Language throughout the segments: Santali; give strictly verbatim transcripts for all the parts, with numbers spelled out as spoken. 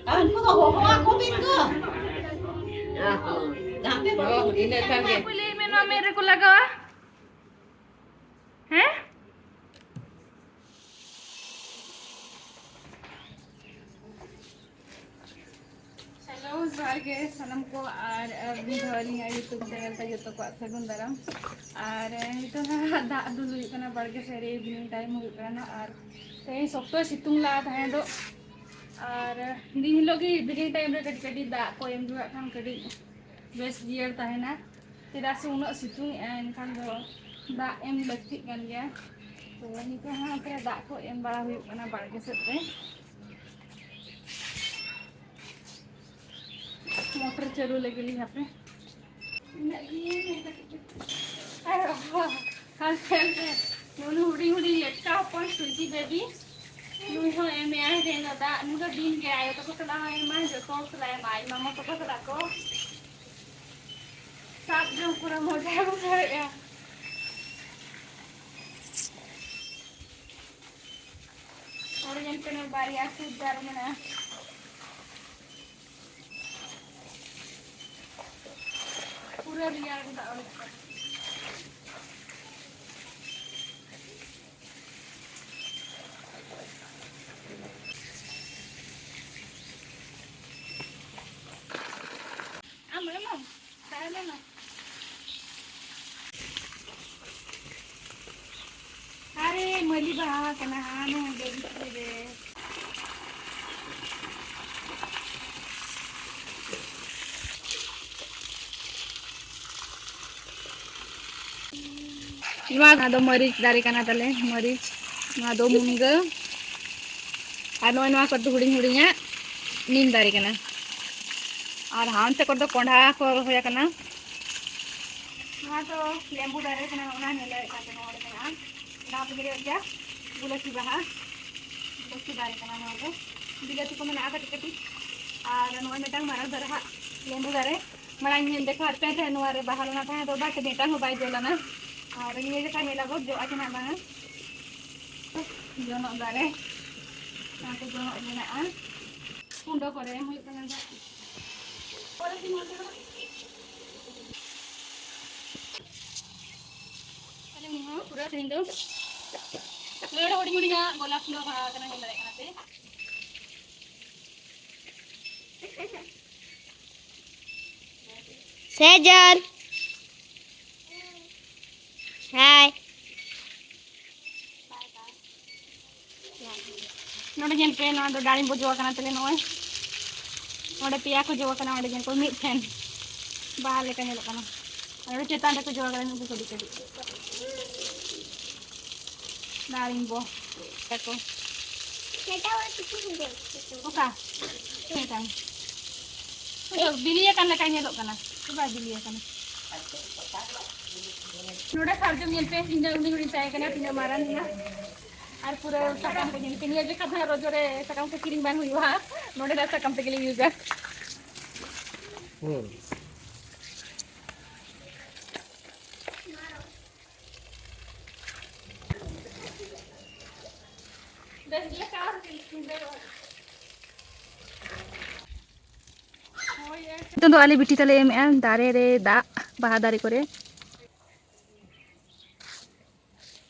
ᱟᱨ ᱩᱱᱠᱩ ᱫᱚ ᱦᱚᱦᱚ ᱟᱠᱚ ᱵᱤᱱ ᱜᱚ᱾ ᱦᱟᱱᱛᱮ ᱵᱟᱹᱵᱩ᱾ ᱤᱱᱟᱹ ᱠᱷᱟᱱ ᱜᱮ᱾ ᱚᱠᱚᱭ ᱞᱟᱹᱭ ᱢᱮ, ᱱᱚᱣᱟ ᱢᱮᱫ ᱨᱮᱠᱚ ᱞᱟᱜᱟᱣᱟ? ᱦᱮᱸ? ᱦᱮᱞᱳ, ᱡᱚᱦᱟᱨ ᱜᱮ ᱥᱟᱱᱟᱢ ᱠᱚ, ᱟᱨ, ᱟᱨ ᱢᱤᱫ ᱫᱷᱟᱣ ᱟᱹᱞᱤᱧᱟᱜ YouTube channel ᱛᱮ ᱡᱚᱛᱚ ᱠᱚᱣᱟᱜ ᱥᱟᱹᱜᱩᱱ ᱫᱟᱨᱟᱢ᱾ ᱟᱨ, ᱮ, ᱱᱤᱛᱚᱜ ᱫᱚ ᱦᱟᱸᱜ ᱫᱟᱜ ᱫᱩᱞ ᱦᱩᱭᱩᱜ ᱠᱟᱱᱟ ᱵᱟᱲᱜᱮ ᱥᱮᱫ ᱨᱮ, evening time ᱦᱩᱭᱩᱜ ᱠᱟᱱᱟ ᱱᱟᱜ, ᱟᱨ ᱛᱮᱦᱮᱧ ᱥᱚᱠᱛᱚᱭ ᱥᱤᱛᱩᱝ ᱞᱟᱜᱼᱟ ᱛᱟᱦᱮᱸ ᱫᱚ, ᱟᱨ ᱫᱤᱱ ᱦᱤᱞᱳᱜ ᱜᱮ evening time ᱨᱮ ᱠᱟᱹᱴᱤᱡ ᱠᱟᱹᱴᱤᱡ ᱫᱟᱜ ᱠᱚ ᱮᱢ ᱡᱚᱜᱟᱜ ᱠᱷᱟᱱ ᱠᱟᱹᱴᱤᱡ ᱵᱮᱥ ᱡᱤᱭᱟᱹᱲ ᱛᱟᱦᱮᱱᱟ, ᱪᱮᱫᱟᱜ ᱥᱮ ᱩᱱᱟᱹᱜ ᱥᱤᱛᱩᱝ ᱮᱜᱼᱟᱭ, ᱮᱱᱠᱷᱟᱱ ᱫᱚ ᱫᱟᱜ ᱮᱢ ᱞᱟᱹᱠᱛᱤᱜ ᱠᱟᱱ ᱜᱮᱭᱟ᱾ ᱛᱚ ᱱᱤᱛᱚᱜ ᱦᱚᱸ ᱱᱚᱛᱮ ᱫᱟᱜ ᱠᱚ ᱮᱢ ᱵᱟᱲᱟ ᱦᱩᱭᱩᱜ ᱠᱟᱱᱟ ᱵᱟᱲᱜᱮ ᱥᱮᱫ ᱨᱮ᱾ ᱢᱚᱴᱚᱨ ᱪᱟᱹᱞᱩ ᱞᱮᱜᱮ ᱞᱤᱧ ᱦᱟᱯᱮ᱾ ᱤᱱᱟᱹᱜ ᱜᱮ ᱠᱟᱹᱴᱤᱡ ᱠᱟᱹᱴᱤᱡ᱾ ᱟᱨ ᱚ, ᱟᱨ ᱧᱮᱞ ᱯᱮ, ᱱᱩᱱᱩ ᱦᱩᱰᱤᱧ ᱦᱩᱰᱤᱧ ᱞᱮᱴᱠᱟ ᱦᱚᱯᱚᱱ ᱥᱩᱡᱤ ᱵᱮᱵᱤ, ᱱᱩᱭ ᱦᱚᱸ ᱮᱢ ᱮᱜᱼᱟᱭ ᱛᱮᱦᱮᱧ ᱫᱚ ᱫᱟᱜ᱾ ᱱᱩᱭ ᱫᱚ ᱫᱤᱱ ᱜᱮ ᱟᱭᱳ ᱛᱟᱠᱚ ᱥᱟᱞᱟᱜ ᱦᱚᱸ ᱮᱢᱟᱭ, ᱡᱚᱛᱚ ᱦᱚᱲ ᱥᱟᱞᱟᱜ ᱮᱢᱟᱭ, ᱢᱟᱢᱟ ᱛᱟᱠᱚ ᱥᱟᱞᱟᱜ ᱠᱚ᱾ ᱥᱟᱵ ᱡᱚᱝ ᱯᱩᱨᱟᱹ ᱢᱚᱡᱟᱭ ᱵᱩᱡᱷᱟᱹᱣᱮᱫᱼᱟ᱾ ᱚᱸᱰᱮ ᱧᱮᱞ ᱯᱮ, ᱱᱚᱰᱮ ᱵᱟᱨᱭᱟ ᱠᱩᱫ ᱫᱟᱨᱮ ᱢᱮᱱᱟᱜᱼᱟ᱾ ᱯᱩᱨᱟᱹ ᱨᱮᱭᱟᱲ ᱫᱟᱜ ᱚᱰᱚᱠ ᱠᱟᱱᱟ᱾ ᱟᱢ ᱮᱢᱟᱢ? ᱛᱟᱦᱞᱮ ᱢᱟ᱾ ᱟᱨᱮ, ᱢᱟᱹᱞᱤ ᱵᱟᱦᱟ ᱠᱟᱱᱟ, ᱦᱟᱱᱮ ᱦᱟᱸᱰᱮ ᱵᱷᱤᱛᱨᱤ ᱨᱮ᱾ ᱱᱚᱣᱟ ᱫᱚ ᱢᱟᱹᱨᱤᱪ ᱫᱟᱨᱮ ᱠᱟᱱᱟ ᱛᱟᱞᱮ, ᱢᱟᱹᱨᱤᱪ᱾ ᱱᱚᱣᱟ ᱫᱚ ᱢᱩᱱᱜᱟᱹ᱾ ᱟᱨ ᱱᱚᱜᱼᱚᱭ ᱱᱚᱣᱟ ᱠᱚᱫᱚ ᱦᱩᱰᱤᱧ ᱦᱩᱰᱤᱧᱟᱜ ᱱᱤᱢ ᱫᱟᱨᱮ ᱠᱟᱱᱟ᱾ ᱟᱨ ᱦᱟᱱᱛᱮ ᱠᱚᱨᱮ ᱫᱚ ᱠᱚᱸᱰᱷᱟ ᱠᱚ ᱨᱚᱦᱚᱭ ᱟᱠᱟᱱᱟ᱾ ᱱᱚᱣᱟ ᱫᱚ ᱞᱮᱵᱩ ᱫᱟᱨᱮ ᱠᱟᱱᱟ, ᱚᱱᱟ ᱧᱮᱞᱚᱜ ᱠᱟᱱ ᱛᱟᱦᱮᱱᱟ ᱚᱸᱰᱮ ᱢᱮᱱᱟᱜᱼᱟ᱾ ᱚᱱᱟ ᱠᱚ ᱧᱮᱞᱚᱜ ᱜᱮᱭᱟ, ᱜᱩᱞᱟᱹᱪᱤ ᱵᱟᱦᱟ, ᱜᱩᱞᱟᱹᱪᱤ ᱫᱟᱨᱮ ᱠᱟᱱᱟ ᱱᱚᱣᱟ ᱫᱚ᱾ ᱵᱤᱞᱟᱹᱛᱤ ᱠᱚ ᱢᱮᱱᱟᱜᱼᱟ ᱠᱟᱹᱴᱤᱡ ᱠᱟᱹᱴᱤᱡ᱾ ᱟᱨ ᱱᱚᱜᱼᱚᱭ ᱢᱤᱫᱴᱟᱝ ᱢᱟᱨᱟᱝ ᱫᱟᱨᱮ ᱦᱟᱸᱜ, ᱞᱮᱵᱩ ᱫᱟᱨᱮ, ᱢᱟᱲᱟᱝ ᱤᱧ ᱫᱮᱠᱷᱟᱣᱟᱫ ᱯᱮ ᱛᱟᱦᱮᱸᱫ, ᱱᱚᱣᱟ ᱨᱮ ᱵᱟᱦᱟ ᱞᱮᱱᱟ ᱛᱟᱦᱮᱸᱫ, ᱟᱫᱚ ᱵᱟᱴ ᱢᱤᱫᱴᱟᱝ ᱦᱚᱸ ᱵᱟᱭ ᱡᱚ ᱞᱮᱱᱟ᱾ ᱟᱨ ᱱᱤᱭᱟᱹ ᱡᱚᱠᱷᱟ ᱧᱮᱞ ᱟᱵᱚ ᱡᱚᱜᱼᱟ ᱪᱮ ᱱᱟᱜ ᱵᱟᱝᱟ᱾ ᱡᱚᱱᱚᱜ ᱫᱟᱨᱮ, ᱚᱱᱟ ᱠᱚ ᱡᱚᱱᱚᱜ ᱢᱮᱱᱟᱜᱼᱟ᱾ ᱢᱩᱱᱰᱟᱹ ᱠᱚᱨᱮ ᱮᱢ ᱦᱩᱭᱩᱜ ᱠᱟᱱᱟ ᱫᱟᱜ᱾ ᱛᱟᱦᱞᱮ ᱩᱱᱤ ᱦᱚᱸ ᱯᱩᱨᱟᱹ ᱛᱮᱦᱮᱧ ᱫᱚ ᱱᱚᱰᱮ ᱦᱩᱰᱤᱧ ᱦᱩᱰᱤᱧᱟᱜ ᱜᱳᱞᱟᱯ ᱯᱷᱩᱞ ᱵᱟᱦᱟ ᱠᱟᱱᱟ, ᱧᱮᱞ ᱫᱟᱲᱮᱭᱟᱜ ᱠᱟᱱᱟ ᱯᱮ᱾ ᱥᱮᱡᱚᱞ᱾ ᱦᱟᱭ᱾ ᱱᱚᱰᱮ ᱧᱮᱞ ᱯᱮ, ᱱᱚᱣᱟ ᱫᱚ ᱰᱟᱲᱤᱢᱵᱚ ᱡᱚ ᱟᱠᱟᱱᱟ ᱛᱟᱞᱮ᱾ ᱱᱚᱜᱼᱚᱭ ᱱᱚᱰᱮ ᱯᱮᱭᱟ ᱠᱚ ᱡᱚ ᱟᱠᱟᱱᱟ, ᱚᱸᱰᱮ ᱧᱮᱞ ᱠᱚ ᱢᱤᱫ ᱴᱷᱮᱱ ᱵᱟᱦᱟ ᱞᱮᱠᱟ ᱧᱮᱞᱚᱜ ᱠᱟᱱᱟ᱾ ᱟᱨ ᱱᱚᱰᱮ ᱪᱮᱛᱟᱱ ᱨᱮᱠᱚ ᱡᱚ ᱟᱠᱟᱱᱟ ᱱᱩᱠᱩ ᱠᱟᱹᱴᱤᱡ ᱠᱟᱹᱴᱤᱡ᱾ ᱰᱟᱲᱤᱢᱵᱚ ᱛᱟᱠᱚ᱾ ᱚᱠᱟ? ᱢᱤᱫᱴᱟᱝ᱾ ᱵᱤᱞᱤ ᱟᱠᱟᱱ ᱞᱮᱠᱟ ᱧᱮᱞᱚᱜ ᱠᱟᱱᱟ, ᱥᱮ ᱵᱟᱭ ᱵᱤᱞᱤ ᱟᱠᱟᱱᱟ? ᱱᱚᱰᱮ ᱥᱟᱨᱡᱚᱢ ᱧᱮᱞ ᱯᱮ, ᱤᱧ ᱫᱚ ᱩᱱᱤ ᱦᱚᱲᱤᱧ ᱛᱟᱦᱮᱸ ᱠᱟᱱᱟ, ᱛᱤᱱᱟᱹᱜ ᱢᱟᱨᱟᱝ ᱮᱱᱟ᱾ ᱟᱨ ᱯᱩᱨᱟᱹ ᱥᱟᱠᱟᱢ ᱠᱚ ᱧᱮᱞ ᱯᱮ, ᱱᱤᱭᱟᱹ ᱡᱚᱠᱷᱟ ᱫᱚ ᱦᱟᱸᱜ ᱨᱚᱡᱚ ᱨᱮ ᱥᱟᱠᱟᱢ ᱠᱚ ᱠᱤᱨᱤᱧ ᱵᱟᱝ ᱦᱩᱭᱩᱜᱼᱟ, ᱱᱚᱰᱮᱱᱟᱜ ᱥᱟᱠᱟᱢ ᱛᱮᱜᱮ ᱞᱮ ᱤᱭᱩᱡᱟ᱾ ᱦᱩᱸ᱾ ᱱᱤᱛᱚᱝ ᱫᱚ ᱟᱞᱮ ᱵᱤᱴᱤ ᱛᱟᱞᱮ ᱮᱢᱮᱜᱼᱟ ᱫᱟᱨᱮ ᱨᱮ ᱫᱟᱜ, ᱵᱟᱦᱟ ᱫᱟᱨᱮ ᱠᱚᱨᱮ᱾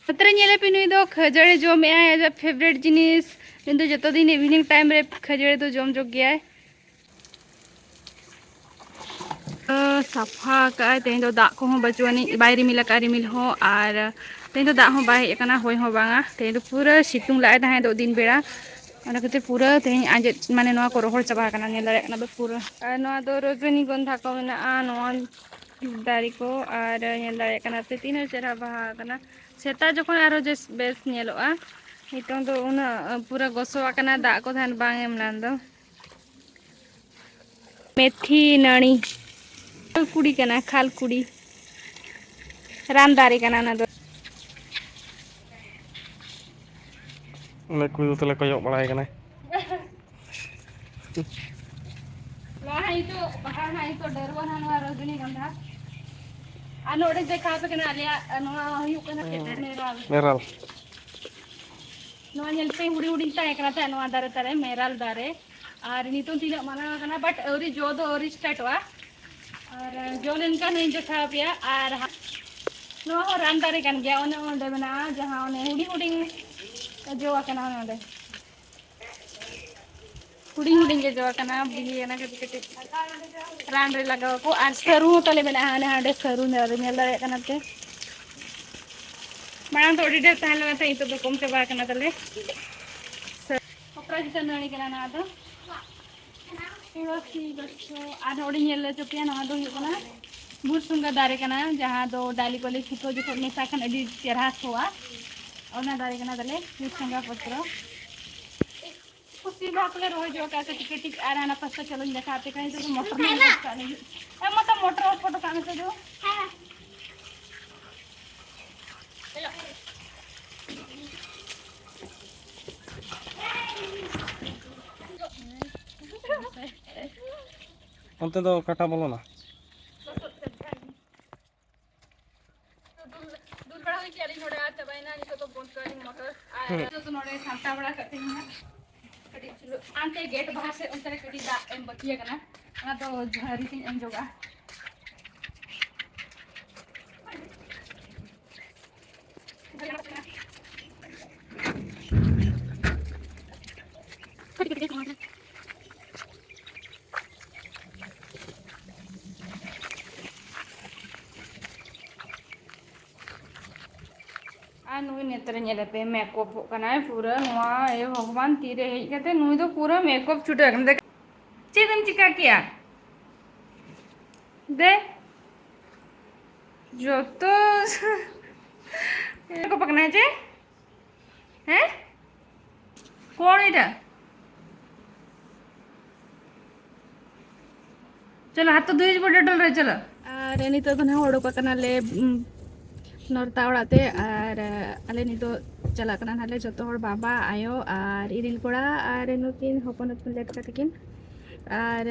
ᱱᱚᱛᱮ ᱨᱮ ᱧᱮᱞᱮ ᱯᱮ, ᱱᱩᱭ ᱫᱚ ᱠᱷᱟᱹᱡᱟᱹᱲᱤ ᱡᱚᱢᱮᱜᱼᱟᱭ, ᱟᱡᱟᱜ favourite ᱡᱤᱱᱤᱥ᱾ ᱱᱩᱭ ᱫᱚ ᱡᱚᱛᱚ ᱫᱤᱱ evening time ᱨᱮ ᱠᱷᱟᱹᱡᱟᱹᱲᱤ ᱫᱚ ᱡᱚᱢ ᱡᱚᱜ ᱜᱮᱭᱟᱭ᱾ ᱥᱟᱯᱷᱟ ᱠᱟᱜᱼᱟᱭ, ᱛᱮᱦᱮᱧ ᱫᱚ ᱫᱟᱜ ᱠᱚᱦᱚᱸ ᱵᱟᱹᱪᱩᱜ ᱟᱹᱱᱤᱡ, ᱵᱟᱭ ᱨᱤᱢᱤᱞ ᱟᱠᱟᱫᱼᱟ ᱨᱤᱢᱤᱞ ᱦᱚᱸ, ᱟᱨ ᱛᱮᱦᱮᱧ ᱫᱚ ᱫᱟᱜ ᱦᱚᱸ ᱵᱟᱭ ᱦᱮᱡ ᱟᱠᱟᱱᱟ, ᱦᱚᱭ ᱦᱚᱸ ᱵᱟᱝᱟ᱾ ᱛᱮᱦᱮᱧ ᱫᱚ ᱯᱩᱨᱟᱹ ᱥᱤᱛᱩᱝ ᱞᱟᱜᱼᱟᱭ ᱛᱟᱦᱮᱸ ᱫᱚ ᱫᱤᱱ ᱵᱮᱲᱟ, ᱚᱱᱟ ᱠᱷᱟᱹᱛᱤᱨ ᱯᱩᱨᱟᱹ ᱛᱮᱦᱮᱧ ᱟᱸᱡᱮᱫ, ᱢᱟᱱᱮ ᱱᱚᱣᱟ ᱠᱚ ᱨᱚᱦᱚᱲ ᱪᱟᱵᱟ ᱟᱠᱟᱱᱟ, ᱧᱮᱞ ᱫᱟᱲᱮᱭᱟᱜ ᱠᱟᱱᱟ ᱯᱮ ᱯᱩᱨᱟᱹ᱾ ᱟᱨ ᱱᱚᱣᱟ ᱫᱚ ᱨᱚᱡᱚᱱᱤᱜᱚᱱᱫᱷᱟ ᱠᱚ ᱢᱮᱱᱟᱜᱼᱟ, ᱱᱚᱣᱟ ᱫᱟᱨᱮ ᱠᱚ, ᱟᱨ ᱧᱮᱞ ᱫᱟᱲᱮᱭᱟᱜ ᱠᱟᱱᱟ ᱯᱮ ᱛᱤᱱᱟᱹᱜ ᱪᱮᱦᱨᱟ ᱵᱟᱦᱟ ᱟᱠᱟᱱᱟ᱾ ᱥᱮᱛᱟᱜ ᱡᱚᱠᱷᱚᱱ ᱟᱨᱚ ᱡᱮᱥ-, ᱵᱮᱥ ᱧᱮᱞᱚᱜᱼᱟ, ᱱᱤᱛᱚᱝ ᱫᱚ ᱩᱱᱟᱹᱜ ᱯᱩᱨᱟᱹ ᱜᱚᱥᱚ ᱟᱠᱟᱱᱟ, ᱫᱟᱜ ᱠᱚ ᱛᱟᱦᱮᱱ ᱵᱟᱝ ᱮᱢ ᱞᱮᱱ ᱫᱚ᱾ ᱢᱮᱛᱷᱤ ᱱᱟᱹᱲᱤ, ᱠᱷᱟᱞ ᱠᱩᱲᱤ ᱠᱟᱱᱟ, ᱠᱷᱟᱞ ᱠᱩᱲᱤ᱾ ᱨᱟᱱ ᱫᱟᱨᱮ ᱠᱟᱱᱟ ᱚᱱᱟ ᱫᱚ᱾ ᱩᱱᱤ ᱠᱩᱲᱤ ᱫᱚ ᱛᱟᱦᱞᱮ ᱠᱚᱭᱚᱜ ᱵᱟᱲᱟᱭ ᱠᱟᱱᱟᱭ᱾ ᱱᱚᱣᱟ ᱦᱟᱸᱜ ᱱᱤᱛᱚᱜ ᱵᱟᱦᱟ ᱦᱟᱸᱜ ᱱᱤᱛᱚᱜ ᱰᱟᱹᱨᱣᱟᱹ ᱦᱟᱸᱜ ᱱᱚᱣᱟ ᱨᱚᱡᱚᱱᱤᱜᱚᱱᱫᱷᱟ᱾ ᱟᱨ ᱱᱚᱰᱮ ᱫᱮᱠᱷᱟᱣ ᱟᱯᱮ ᱠᱟᱱᱟ ᱟᱞᱮᱭᱟᱜ, ᱱᱚᱣᱟ ᱦᱩᱭᱩᱜ ᱠᱟᱱᱟ ᱪᱮᱫ ᱫᱟᱨᱮ? ᱢᱮᱨᱟᱞ᱾ ᱢᱮᱨᱟᱞ᱾ ᱱᱚᱣᱟ ᱧᱮᱞ ᱯᱮ, ᱦᱩᱰᱤᱧ ᱦᱩᱰᱤᱧ ᱛᱟᱦᱮᱸ ᱠᱟᱱᱟ ᱛᱟᱦᱮᱸᱫ ᱱᱚᱣᱟ ᱫᱟᱨᱮ ᱛᱟᱞᱮ, ᱢᱮᱨᱟᱞ ᱫᱟᱨᱮ᱾ ᱟᱨ ᱱᱤᱛᱚᱝ ᱛᱤᱱᱟᱹᱜ ᱢᱟᱨᱟᱝ ᱟᱠᱟᱱᱟ, but ᱟᱹᱣᱨᱤ ᱡᱚ ᱫᱚ ᱟᱹᱣᱨᱤ ᱥᱴᱟᱨᱴᱚᱜᱼᱟ᱾ ᱟᱨ ᱡᱚ ᱞᱮᱱᱠᱷᱟᱱ ᱤᱧ ᱫᱮᱠᱷᱟᱣ ᱟᱯᱮᱭᱟ᱾ ᱟᱨ ᱱᱚᱣᱟ ᱦᱚᱸ ᱨᱟᱱ ᱫᱟᱨᱮ ᱠᱟᱱ ᱜᱮᱭᱟ, ᱚᱱᱮ ᱚᱸᱰᱮ ᱢᱮᱱᱟᱜᱼᱟ, ᱡᱟᱦᱟᱸ ᱚᱱᱮ ᱦᱩᱰᱤᱧ ᱦᱩᱰᱤᱧ ᱡᱚ ᱟᱠᱟᱱᱟ, ᱚᱱᱮ ᱚᱸᱰᱮ ᱦᱩᱰᱤᱧ ᱦᱩᱰᱤᱧ ᱜᱮ ᱡᱚ ᱟᱠᱟᱱᱟ, ᱵᱤᱞᱤ ᱟᱠᱟᱱᱟ ᱠᱟᱹᱴᱤᱡ ᱠᱟᱹᱴᱤᱡ, ᱨᱟᱱ ᱨᱮ ᱞᱟᱜᱟᱣ ᱟᱠᱚ᱾ ᱟᱨ ᱥᱟᱹᱨᱩ ᱦᱚᱸ ᱛᱟᱞᱮ ᱢᱮᱱᱟᱜᱼᱟ, ᱦᱟᱸᱰᱮ ᱦᱟᱸᱰᱮ ᱥᱟᱹᱨᱩ ᱧᱮᱞ ᱧᱮᱞ ᱫᱟᱲᱮᱭᱟᱜ ᱠᱟᱱᱟ ᱯᱮ᱾ ᱢᱟᱲᱟᱝ ᱫᱚ ᱟᱹᱰᱤ ᱰᱷᱮᱨ ᱛᱟᱦᱮᱸ ᱞᱮᱱᱟ, ᱱᱤᱛᱚᱜ ᱫᱚ ᱠᱚᱢ ᱪᱟᱵᱟ ᱟᱠᱟᱱᱟ ᱛᱟᱞᱮ᱾ ᱚᱯᱨᱟᱡᱤᱛᱟ ᱱᱟᱹᱲᱤ ᱠᱟᱱᱟ ᱱᱚᱣᱟ ᱫᱚ᱾ ᱛᱩᱞᱟᱹᱥᱤ ᱜᱚᱪᱷᱚ᱾ ᱟᱨ ᱱᱚᱰᱮ ᱧᱮᱞ ᱦᱚᱪᱚ ᱯᱮᱭᱟ, ᱱᱚᱣᱟ ᱫᱚ ᱦᱩᱭᱩᱜ ᱠᱟᱱᱟ ᱵᱷᱩᱥᱩᱝᱜᱟ ᱫᱟᱨᱮ ᱠᱟᱱᱟ, ᱡᱟᱦᱟᱸ ᱫᱚ ᱰᱟᱹᱞᱤ ᱠᱚᱞᱮ ᱥᱤᱛᱩ ᱡᱚᱠᱷᱚᱱ ᱢᱮᱥᱟ ᱠᱷᱟᱱ ᱟᱹᱰᱤ ᱪᱮᱨᱦᱟ ᱥᱚᱣᱟ, ᱚᱱᱟ ᱫᱟᱨᱮ ᱠᱟᱱᱟ ᱛᱟᱞᱮ ᱵᱷᱩᱥᱩᱝᱜᱟ ᱯᱚᱛᱨᱚ᱾ ᱠᱩᱥᱤ ᱵᱟᱦᱟ ᱠᱚᱞᱮ ᱨᱚᱦᱚᱭ ᱡᱚ ᱟᱠᱟᱫ ᱠᱟᱹᱴᱤᱡ ᱠᱟᱹᱴᱤᱡ᱾ ᱟᱨ ᱦᱟᱱᱟ ᱯᱟᱥᱴᱟ ᱪᱚᱞᱚᱧ ᱫᱮᱠᱷᱟᱣ ᱟᱯᱮ ᱠᱟᱱᱟ, ᱱᱤᱛᱚᱜ ᱫᱚ ᱢᱚᱴᱚᱨ ᱧᱮᱞ ᱠᱟᱜ ᱞᱟᱹᱜᱤᱫ᱾ ᱮ, ᱢᱚᱴᱚᱨ, ᱢᱚᱴᱚᱨ ᱯᱷᱳᱴᱳ ᱥᱟᱵ ᱢᱮᱥᱮ ᱫᱩ᱾ ᱚᱱᱛᱮ ᱫᱚ ᱚᱠᱟᱴᱟᱜ ᱵᱚᱞᱚᱱᱟ? ᱫᱩᱞ, ᱫᱩᱞ ᱵᱟᱲᱟ ᱦᱩᱭ ᱠᱮᱜᱼᱟ ᱞᱤᱧ ᱱᱚᱰᱮ, ᱟᱨ ᱪᱟᱵᱟᱭᱮᱱᱟ᱾ ᱱᱤᱛᱚᱜ ᱫᱚ ᱵᱚᱱᱫ ᱠᱟᱜᱼᱟ ᱞᱤᱧ ᱢᱚᱴᱚᱨ᱾ ᱟᱨ ᱦᱩᱸ᱾ ᱱᱤᱛᱚᱜ ᱫᱚ ᱱᱚᱰᱮ ᱥᱟᱢᱴᱟᱣ ᱵᱟᱲᱟ ᱠᱟᱜ ᱛᱤᱧ ᱦᱟᱸᱜ ᱠᱟᱹᱴᱤᱡ ᱪᱩᱞᱩ᱾ ᱦᱟᱱᱛᱮ ᱜᱮᱴ ᱵᱟᱦᱟ ᱥᱮᱫ ᱚᱱᱛᱮ ᱨᱮ ᱠᱟᱹᱴᱤᱡ ᱫᱟᱜ ᱮᱢ ᱵᱟᱹᱠᱤ ᱟᱠᱟᱱᱟ, ᱚᱱᱟ ᱫᱚ ᱡᱷᱟᱹᱨᱤ ᱛᱤᱧ ᱮᱢ ᱡᱚᱜᱟ᱾ ᱟᱨ ᱱᱩᱭ ᱱᱮᱛᱟᱨ ᱧᱮᱞᱮ ᱯᱮ, ᱢᱮᱠᱚᱯᱚᱜ ᱠᱟᱱᱟᱭ ᱯᱩᱨᱟᱹ᱾ ᱱᱚᱣᱟ, ᱮ ᱵᱷᱚᱜᱚᱵᱟᱱ, ᱛᱤᱨᱮ ᱦᱮᱡ ᱠᱟᱛᱮ ᱱᱩᱭ ᱫᱚ ᱯᱩᱨᱟᱹ ᱢᱮᱠᱚᱯ ᱪᱷᱩᱴᱟᱹᱣ ᱠᱟᱱᱟ᱾ ᱫᱮᱠᱷ, ᱪᱮᱫ ᱮᱢ ᱪᱤᱠᱟ ᱠᱮᱭᱟ? ᱫᱮ, ᱡᱚᱛᱚ ᱢᱮᱠᱚᱯ ᱠᱟᱱᱟ ᱪᱮ? ᱦᱮᱸ? ᱠᱚᱱ ᱮᱴᱟ? ᱪᱚᱞᱚ, ᱦᱟᱛ ᱛᱚ ᱫᱷᱩᱭ ᱡᱤᱵᱚ ᱰᱮᱴᱚᱞ ᱨᱮ, ᱪᱚᱞᱚ᱾ ᱟᱨ ᱱᱤᱛᱚᱜ ᱫᱚ ᱱᱟᱦᱟᱜ ᱚᱰᱚᱠ ᱟᱠᱟᱱᱟᱞᱮ, ᱩᱢ, ᱱᱚᱨᱛᱟ ᱚᱲᱟᱜ ᱛᱮ᱾ ᱟᱨ, ᱟᱞᱮ ᱱᱤᱛᱚᱜ ᱪᱟᱞᱟᱜ ᱠᱟᱱᱟ ᱱᱟᱦᱟᱜ ᱞᱮ ᱡᱚᱛᱚ ᱦᱚᱲ, ᱵᱟᱵᱟ, ᱟᱭᱳ ᱟᱨ ᱤᱨᱤᱞ ᱠᱚᱲᱟ ᱟᱨ ᱱᱩᱠᱤᱱ ᱦᱚᱯᱚᱱ ᱦᱚᱯᱚᱱ ᱞᱮᱴᱠᱟ ᱛᱟᱹᱠᱤᱱ᱾ ᱟᱨ,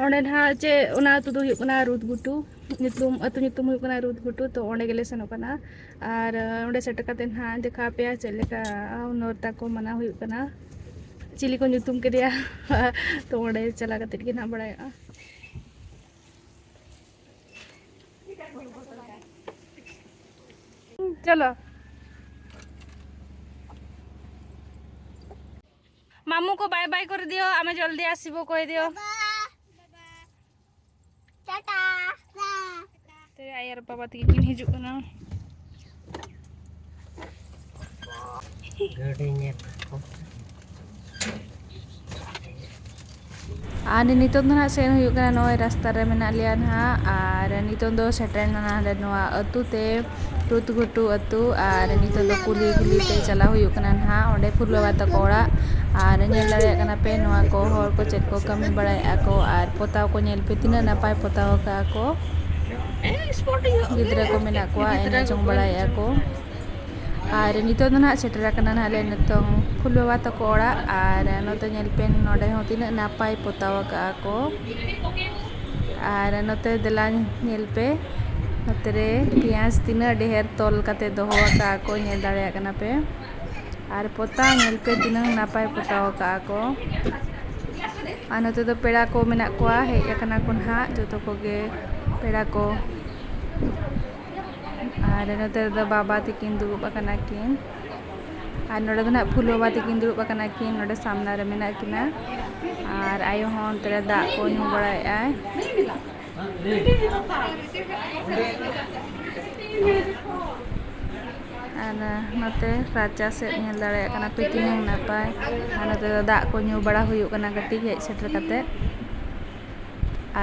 ᱚᱸᱰᱮ ᱱᱟᱦᱟᱜ ᱪᱮᱫ, ᱚᱱᱟ ᱟᱹᱛᱩ ᱫᱚ ᱦᱩᱭᱩᱜ ᱠᱟᱱᱟ ᱨᱩᱫᱽ ᱜᱷᱩᱴᱩ ᱧᱩᱛᱩᱢ, ᱟᱹᱛᱩ ᱧᱩᱛᱩᱢ ᱦᱩᱭᱩᱜ ᱠᱟᱱᱟ ᱨᱩᱫᱽ ᱜᱷᱩᱴᱩ᱾ ᱛᱚ, ᱚᱸᱰᱮ ᱜᱮᱞᱮ ᱥᱮᱱᱚᱜ ᱠᱟᱱᱟ᱾ ᱟᱨ, ᱚᱸᱰᱮ ᱥᱮᱴᱮᱨ ᱠᱟᱛᱮ ᱱᱟᱦᱟᱜ ᱫᱮᱠᱷᱟᱣ ᱟᱯᱮᱭᱟ ᱪᱮᱫ ᱞᱮᱠᱟ ᱱᱚᱨᱛᱟ ᱠᱚ ᱢᱟᱱᱟᱣ ᱦᱩᱭᱩᱜ ᱠᱟᱱᱟ᱾ ᱪᱤᱞᱤ ᱠᱚ ᱧᱩᱛᱩᱢ ᱠᱮᱫᱮᱭᱟ᱾ ᱛᱚ ᱚᱸᱰᱮ ᱪᱟᱞᱟᱣ ᱠᱟᱛᱮ ᱜᱮ ᱱᱟᱦᱟᱜ ᱵᱟᱲᱟᱭᱚᱜᱼᱟ᱾ ᱪᱚᱞᱚ, ᱢᱟᱢᱩ ᱠᱚ ᱵᱟᱭ ᱵᱟᱭ ᱠᱚᱨᱮ ᱫᱤᱭᱳ, ᱟᱢᱮ ᱡᱚᱞᱫᱤ ᱟᱥᱤᱵᱚ ᱠᱚᱭ ᱫᱤᱭᱳ᱾ ᱴᱟᱴᱟ᱾ ᱛᱮ ᱟᱭᱳ ᱟᱨ ᱵᱟᱵᱟ ᱛᱟᱹᱠᱤᱱ ᱠᱤᱱ ᱦᱤᱡᱩᱜ ᱠᱟᱱᱟ᱾ ᱜᱟᱹᱰᱤ ᱧᱮᱞ ᱠᱟᱠᱚ᱾ ᱟᱨ ᱱᱤᱛᱚᱜ ᱫᱚ ᱱᱟᱦᱟᱜ ᱥᱮᱱ ᱦᱩᱭᱩᱜ ᱠᱟᱱᱟ, ᱱᱚᱜᱼᱚᱭ ᱨᱟᱥᱛᱟ ᱨᱮ ᱢᱮᱱᱟᱜ ᱞᱮᱭᱟ ᱱᱟᱦᱟᱜ᱾ ᱟᱨ ᱱᱤᱛᱚᱜ ᱫᱚ ᱥᱮᱴᱮᱨ ᱮᱱᱟ ᱱᱟᱦᱟᱜ ᱱᱚᱣᱟ ᱟᱹᱛᱩ ᱛᱮ, ᱨᱩᱛ ᱜᱷᱩᱴᱩ ᱟᱹᱛᱩ᱾ ᱟᱨ ᱱᱤᱛᱚᱜ ᱫᱚ ᱠᱩᱞᱦᱤ ᱠᱩᱞᱦᱤ ᱛᱮ ᱪᱟᱞᱟᱣ ᱦᱩᱭᱩᱜ ᱠᱟᱱᱟ ᱱᱟᱦᱟᱜ ᱚᱸᱰᱮ ᱯᱷᱩᱞ ᱵᱟᱵᱟ ᱛᱟᱠᱚ ᱚᱲᱟᱜ᱾ ᱟᱨ ᱧᱮᱞ ᱫᱟᱲᱮᱭᱟᱜ ᱠᱟᱱᱟ ᱯᱮ ᱱᱚᱣᱟ ᱠᱚ ᱦᱚᱲ ᱠᱚ ᱪᱮᱫ ᱠᱚ ᱠᱟᱹᱢᱤ ᱵᱟᱲᱟᱭᱮᱫᱼᱟ ᱠᱚ, ᱟᱨ ᱯᱚᱛᱟᱣ ᱠᱚ ᱧᱮᱞ ᱯᱮ ᱛᱤᱱᱟᱹᱜ ᱱᱟᱯᱟᱭ ᱯᱚᱛᱟᱣ ᱟᱠᱟᱫᱼᱟ ᱠᱚ᱾ ᱜᱤᱫᱽᱨᱟᱹ ᱠᱚ ᱢᱮᱱᱟᱜ ᱠᱚᱣᱟ, ᱮᱱᱮᱡ ᱡᱚᱝ ᱵᱟᱲᱟᱭᱮᱫᱼᱟ ᱠᱚ᱾ ᱟᱨ ᱱᱤᱛᱚᱜ ᱫᱚ ᱱᱟᱦᱟᱜ ᱥᱮᱴᱮᱨ ᱟᱠᱟᱱᱟ ᱱᱟᱦᱟᱜ ᱞᱮ ᱱᱤᱛᱚᱝ ᱯᱷᱩᱞ ᱵᱟᱵᱟ ᱛᱟᱠᱚ ᱚᱲᱟᱜ᱾ ᱟᱨ ᱱᱚᱛᱮ ᱧᱮᱞ ᱯᱮ, ᱱᱚᱰᱮ ᱦᱚᱸ ᱛᱤᱱᱟᱹᱜ ᱱᱟᱯᱟᱭ ᱯᱚᱛᱟᱣ ᱟᱠᱟᱫᱼᱟ ᱠᱚ᱾ ᱟᱨ ᱱᱚᱛᱮ ᱫᱮᱞᱟ ᱧᱮᱞ ᱯᱮ, ᱱᱚᱛᱮ ᱨᱮ ᱯᱮᱸᱭᱟᱡᱽ ᱛᱤᱱᱟᱹᱜ ᱰᱷᱮᱨ ᱛᱚᱞ ᱠᱟᱛᱮ ᱫᱚᱦᱚ ᱟᱠᱟᱫᱼᱟ ᱠᱚ, ᱧᱮᱞ ᱫᱟᱲᱮᱭᱟᱜ ᱠᱟᱱᱟ ᱯᱮ᱾ ᱟᱨ ᱯᱚᱛᱟᱣ ᱧᱮᱞ ᱯᱮ ᱛᱤᱱᱟᱹᱜ ᱱᱟᱯᱟᱭ ᱯᱚᱛᱟᱣ ᱟᱠᱟᱫᱼᱟ ᱠᱚ᱾ ᱟᱨ ᱱᱚᱛᱮ ᱫᱚ ᱯᱮᱲᱟ ᱠᱚ ᱢᱮᱱᱟᱜ ᱠᱚᱣᱟ, ᱦᱮᱡ ᱟᱠᱟᱱᱟ ᱠᱚ ᱱᱟᱦᱟᱜ ᱡᱚᱛᱚ ᱠᱚᱜᱮ ᱯᱮᱲᱟ ᱠᱚ᱾ ᱟᱨ ᱱᱚᱛᱮ ᱨᱮᱫᱚ ᱵᱟᱵᱟ ᱛᱟᱹᱠᱤᱱ ᱫᱩᱲᱩᱵ ᱟᱠᱟᱱᱟ ᱠᱤᱱ᱾ ᱟᱨ ᱱᱚᱰᱮ ᱫᱚ ᱱᱟᱦᱟᱜ ᱯᱷᱩᱞ ᱵᱟᱵᱟ ᱛᱟᱹᱠᱤᱱ ᱫᱩᱲᱩᱵ ᱟᱠᱟᱱᱟ ᱠᱤᱱ ᱱᱚᱰᱮ ᱥᱟᱢᱱᱟ ᱨᱮ ᱢᱮᱱᱟᱜ ᱠᱤᱱᱟ᱾ ᱟᱨ ᱟᱭᱳ ᱦᱚᱸ ᱚᱱᱛᱮ ᱨᱮ ᱫᱟᱜ ᱠᱚ ᱧᱩ ᱵᱟᱲᱟᱭᱮᱫᱼᱟᱭ᱾ ᱟᱨ ᱱᱚᱛᱮ ᱨᱟᱪᱟ ᱥᱮᱫ ᱧᱮᱞ ᱫᱟᱲᱮᱭᱟᱜ ᱠᱟᱱᱟ ᱯᱮ ᱛᱤᱱᱟᱹᱜ ᱱᱟᱯᱟᱭ᱾ ᱟᱨ ᱱᱚᱛᱮ ᱫᱚ ᱫᱟᱜ ᱠᱚ ᱧᱩ ᱵᱟᱲᱟ ᱦᱩᱭᱩᱜ ᱠᱟᱱᱟ ᱠᱟᱹᱴᱤᱡ ᱦᱮᱡ ᱥᱮᱴᱮᱨ ᱠᱟᱛᱮ᱾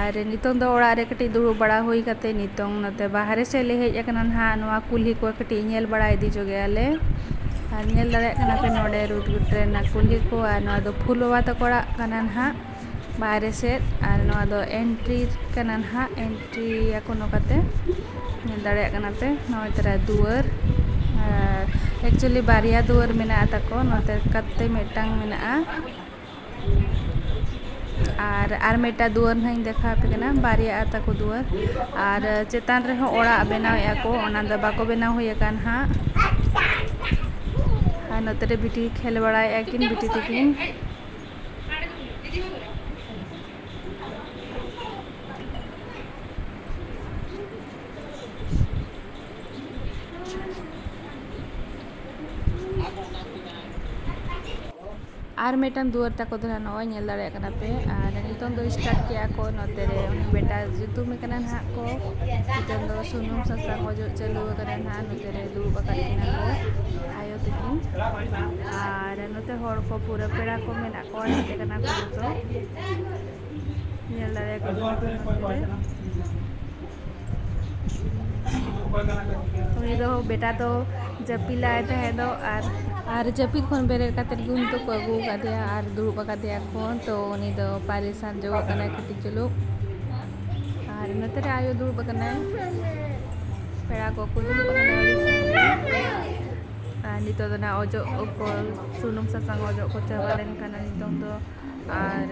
ᱟᱨ ᱱᱤᱛᱚᱝ ᱫᱚ ᱚᱲᱟᱜ ᱨᱮ ᱠᱟᱹᱴᱤᱡ ᱫᱩᱲᱩᱵ ᱵᱟᱲᱟ ᱦᱩᱭ ᱠᱟᱛᱮ ᱱᱤᱛᱚᱝ ᱱᱚᱛᱮ ᱵᱟᱦᱨᱮ ᱥᱮᱫ ᱞᱮ ᱦᱮᱡ ᱟᱠᱟᱱᱟ ᱱᱟᱦᱟᱜ, ᱱᱚᱣᱟ ᱠᱩᱞᱦᱤ ᱠᱚ ᱠᱟᱹᱴᱤᱡ ᱧᱮᱞ ᱵᱟᱲᱟ ᱤᱫᱤ ᱡᱚᱜᱮ ᱟᱞᱮ᱾ ᱟᱨ ᱧᱮᱞ ᱫᱟᱲᱮᱭᱟᱜ ᱠᱟᱱᱟ ᱯᱮ ᱱᱚᱰᱮ ᱨᱩᱛ ᱜᱷᱩᱴᱩ ᱨᱮᱱᱟᱜ ᱠᱩᱞᱦᱤ ᱠᱚ, ᱟᱨ ᱱᱚᱣᱟ ᱫᱚ ᱯᱷᱩᱞ ᱵᱟᱵᱟ ᱛᱟᱠᱚ ᱚᱲᱟᱜ ᱠᱟᱱᱟ ᱱᱟᱦᱟᱜ ᱵᱟᱦᱨᱮ ᱥᱮᱫ᱾ ᱟᱨ ᱱᱚᱣᱟ ᱫᱚ ᱮᱱᱴᱨᱤ ᱠᱟᱱᱟ ᱱᱟᱦᱟᱜ, ᱮᱱᱴᱨᱤ ᱟᱠᱚ ᱱᱚᱝᱠᱟᱛᱮ ᱧᱮᱞ ᱫᱟᱲᱮᱭᱟᱜ ᱠᱟᱱᱟ ᱯᱮ᱾ ᱱᱚᱜᱼᱚᱭ ᱛᱟᱨᱟ ᱫᱩᱣᱟᱹᱨ, ᱮᱠᱪᱩᱭᱮᱞᱤ ᱵᱟᱨᱭᱟ ᱫᱩᱣᱟᱹᱨ ᱢᱮᱱᱟᱜᱼᱟ ᱛᱟᱠᱚ, ᱱᱚᱛᱮ ᱠᱟᱛᱮ ᱢᱤᱫᱴᱟᱝ ᱢᱮᱱᱟᱜᱼᱟ᱾ ᱟᱨ ᱟᱨ ᱢᱤᱫᱴᱟᱝ ᱫᱩᱣᱟᱹᱨ ᱱᱟᱦᱟᱜ ᱤᱧ ᱫᱮᱠᱷᱟᱣ ᱟᱯᱮ ᱠᱟᱱᱟ, ᱵᱟᱨᱭᱟ ᱟᱜ ᱛᱟᱠᱚ ᱫᱩᱣᱟᱹᱨ᱾ ᱟᱨ ᱪᱮᱛᱟᱱ ᱨᱮᱦᱚᱸ ᱚᱲᱟᱜ ᱵᱮᱱᱟᱣᱮᱫᱼᱟ ᱠᱚ, ᱚᱱᱟ ᱫᱚ ᱵᱟᱠᱚ ᱵᱮᱱᱟᱣ ᱦᱩᱭ ᱟᱠᱟᱱ ᱦᱟᱸᱜ᱾ ᱟᱨ ᱱᱚᱛᱮ ᱨᱮ ᱵᱤᱴᱤ ᱠᱷᱮᱞ ᱵᱟᱲᱟᱭᱮᱫᱼᱟ ᱠᱤᱱ, ᱵᱤᱴᱤ ᱛᱟᱹᱠᱤᱱ᱾ ᱟᱨ ᱢᱤᱫᱴᱟᱝ ᱫᱩᱣᱟᱹᱨ ᱛᱟᱠᱚ ᱫᱚ ᱱᱟᱦᱟᱜ ᱱᱚᱜᱼᱚᱭ ᱧᱮᱞ ᱫᱟᱲᱮᱭᱟᱜ ᱠᱟᱱᱟ ᱯᱮ᱾ ᱟᱨ ᱱᱤᱛᱚᱝ ᱫᱚ start ᱠᱮᱜᱼᱟ ᱠᱚ ᱱᱚᱛᱮ ᱨᱮ, ᱩᱱᱤ ᱵᱮᱴᱟ ᱧᱩᱛᱩᱢᱮ ᱠᱟᱱᱟ ᱱᱟᱦᱟᱜ ᱠᱚ᱾ ᱱᱤᱛᱚᱝ ᱫᱚ ᱥᱩᱱᱩᱢ ᱥᱟᱥᱟᱝ ᱚᱡᱚᱜ ᱪᱟᱹᱞᱩ ᱟᱠᱟᱱᱟ ᱱᱟᱦᱟᱜ, ᱱᱚᱛᱮ ᱨᱮ ᱫᱩᱲᱩᱵ ᱟᱠᱟᱫ ᱠᱤᱱᱟ ᱠᱚ ᱟᱭᱳ ᱛᱟᱹᱠᱤᱱ᱾ ᱟᱨ ᱱᱚᱛᱮ ᱦᱚᱲ ᱠᱚ ᱯᱩᱨᱟᱹ ᱯᱮᱲᱟ ᱠᱚ ᱢᱮᱱᱟᱜ ᱠᱚᱣᱟ, ᱦᱮᱡ ᱟᱠᱟᱱᱟ ᱠᱚ ᱡᱚᱛᱚ᱾ ᱧᱮᱞ ᱫᱟᱲᱮᱭᱟᱠᱚ ᱠᱟᱱᱟ ᱯᱮ᱾ ᱩᱱᱤ ᱫᱚ ᱵᱮᱴᱟ ᱫᱚ ᱡᱟᱹᱯᱤᱫ ᱞᱟᱭ ᱛᱟᱦᱮᱸ ᱫᱚ, ᱟᱨ, ᱟᱨ ᱡᱟᱹᱯᱤᱫ ᱠᱷᱚᱱ ᱵᱮᱨᱮᱫ ᱠᱟᱛᱮᱫ ᱜᱮ ᱩᱱᱤ ᱫᱚᱠᱚ ᱟᱹᱜᱩ ᱟᱠᱟᱫᱮᱭᱟ ᱟᱨ ᱫᱩᱲᱩᱵ ᱟᱠᱟᱫᱮᱭᱟ ᱠᱚ᱾ ᱛᱚ ᱩᱱᱤ ᱫᱚ ᱯᱟᱨᱤᱥᱟᱱ ᱡᱚᱜᱚᱜ ᱠᱟᱱᱟᱭ ᱠᱟᱹᱴᱤᱡ ᱪᱩᱞᱩᱠ, ᱟᱨ ᱱᱚᱛᱮ ᱨᱮ ᱟᱭᱳ ᱫᱩᱲᱩᱵ ᱟᱠᱟᱱᱟᱭ᱾ ᱯᱮᱲᱟ ᱠᱚᱠᱚ ᱫᱩᱲᱩᱵ ᱟᱠᱟᱱᱟ ᱟᱹᱰᱤ ᱥᱟᱸᱜᱮ᱾ ᱟᱨ ᱱᱤᱛᱚᱜ ᱫᱚ ᱱᱟᱜ ᱚᱡᱚᱜ ᱠᱚ, ᱥᱩᱱᱩᱢ ᱥᱟᱥᱟᱝ ᱚᱡᱚᱜ ᱠᱚ ᱪᱟᱵᱟ ᱞᱮᱱᱠᱷᱟᱱ ᱱᱤᱛᱚᱝ ᱫᱚ, ᱟᱨ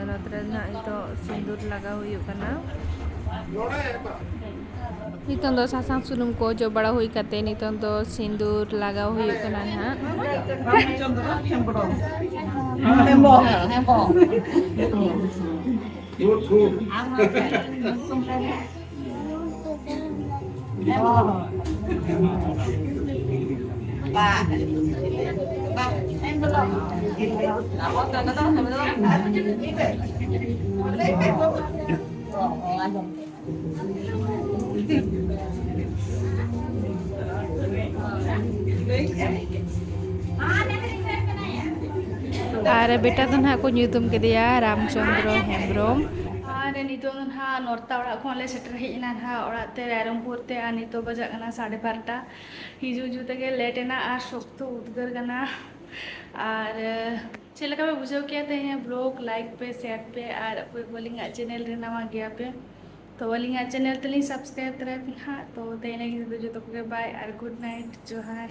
ᱱᱚᱛᱮ ᱨᱮ ᱱᱟᱜ ᱱᱤᱛᱚᱜ ᱥᱤᱸᱫᱩᱨ ᱞᱟᱜᱟᱣ ᱦᱩᱭᱩᱜ ᱠᱟᱱᱟ᱾ ᱱᱤᱛᱚᱝ ᱫᱚ ᱥᱟᱥᱟᱝ ᱥᱩᱱᱩᱢ ᱠᱚ ᱚᱡᱚᱜ ᱵᱟᱲᱟ ᱦᱩᱭ ᱠᱟᱛᱮ ᱱᱤᱛᱚᱝ ᱫᱚ ᱥᱤᱸᱫᱩᱨ ᱞᱟᱜᱟᱣ ᱦᱩᱭᱩᱜ ᱠᱟᱱᱟ ᱱᱟᱦᱟᱜ᱾ ᱟᱨ ᱵᱮᱴᱟ ᱫᱚ ᱱᱟᱦᱟᱜ ᱠᱚ ᱧᱩᱛᱩᱢ ᱠᱮᱫᱮᱭᱟ ᱨᱟᱢᱪᱚᱸᱫᱽᱨᱚ ᱦᱮᱢᱵᱨᱚᱢ᱾ ᱟᱨ ᱱᱤᱛᱚᱜ ᱫᱚ ᱱᱟᱦᱟᱜ ᱱᱚᱨᱛᱟ ᱚᱲᱟᱜ ᱠᱷᱚᱱ ᱞᱮ ᱥᱮᱴᱮᱨ ᱦᱮᱡ ᱮᱱᱟ ᱱᱟᱦᱟᱜ ᱚᱲᱟᱜ ᱛᱮ ᱨᱟᱭᱨᱚᱝᱯᱩᱨ ᱛᱮ᱾ ᱟᱨ ᱱᱤᱛᱚᱜ ᱵᱟᱡᱟᱜ ᱠᱟᱱᱟ ᱥᱟᱲᱮ ᱵᱟᱨᱚᱴᱟ᱾ ᱦᱤᱡᱩᱜ ᱦᱤᱡᱩᱜ ᱛᱮᱜᱮ ᱞᱮᱴ ᱮᱱᱟ ᱟᱨ ᱥᱚᱠᱛᱚ ᱩᱫᱽᱜᱟᱹᱨ ᱠᱟᱱᱟ᱾ ᱟᱨ ᱪᱮᱫ ᱞᱮᱠᱟ ᱯᱮ ᱵᱩᱡᱷᱟᱹᱣ ᱠᱮᱜᱼᱟ ᱛᱮᱦᱮᱧᱟᱜ ᱵᱞᱚᱜ? ᱞᱟᱭᱤᱠ ᱯᱮ, ᱥᱮᱭᱟᱨ ᱯᱮ, ᱟᱨ ᱚᱠᱚᱭ ᱠᱚ ᱟᱹᱞᱤᱧᱟᱜ ᱪᱮᱱᱮᱞ ᱨᱮ ᱱᱟᱣᱟ ᱜᱮᱭᱟ ᱯᱮ ᱛᱚ ᱟᱹᱞᱤᱧᱟᱜ ᱪᱮᱱᱮᱞ ᱛᱮᱞᱤᱧ ᱥᱟᱵᱥᱠᱨᱟᱭᱤᱵ ᱛᱚᱨᱟᱭ ᱯᱮ ᱱᱟᱦᱟᱜ᱾ ᱛᱚ ᱛᱮᱦᱮᱧ ᱞᱟᱹᱜᱤᱫ ᱫᱚ ᱡᱚᱛᱚ ᱠᱚᱜᱮ ᱵᱟᱭ ᱟᱨ ᱜᱩᱰ ᱱᱟᱭᱤᱴ, ᱡᱚᱦᱟᱨ᱾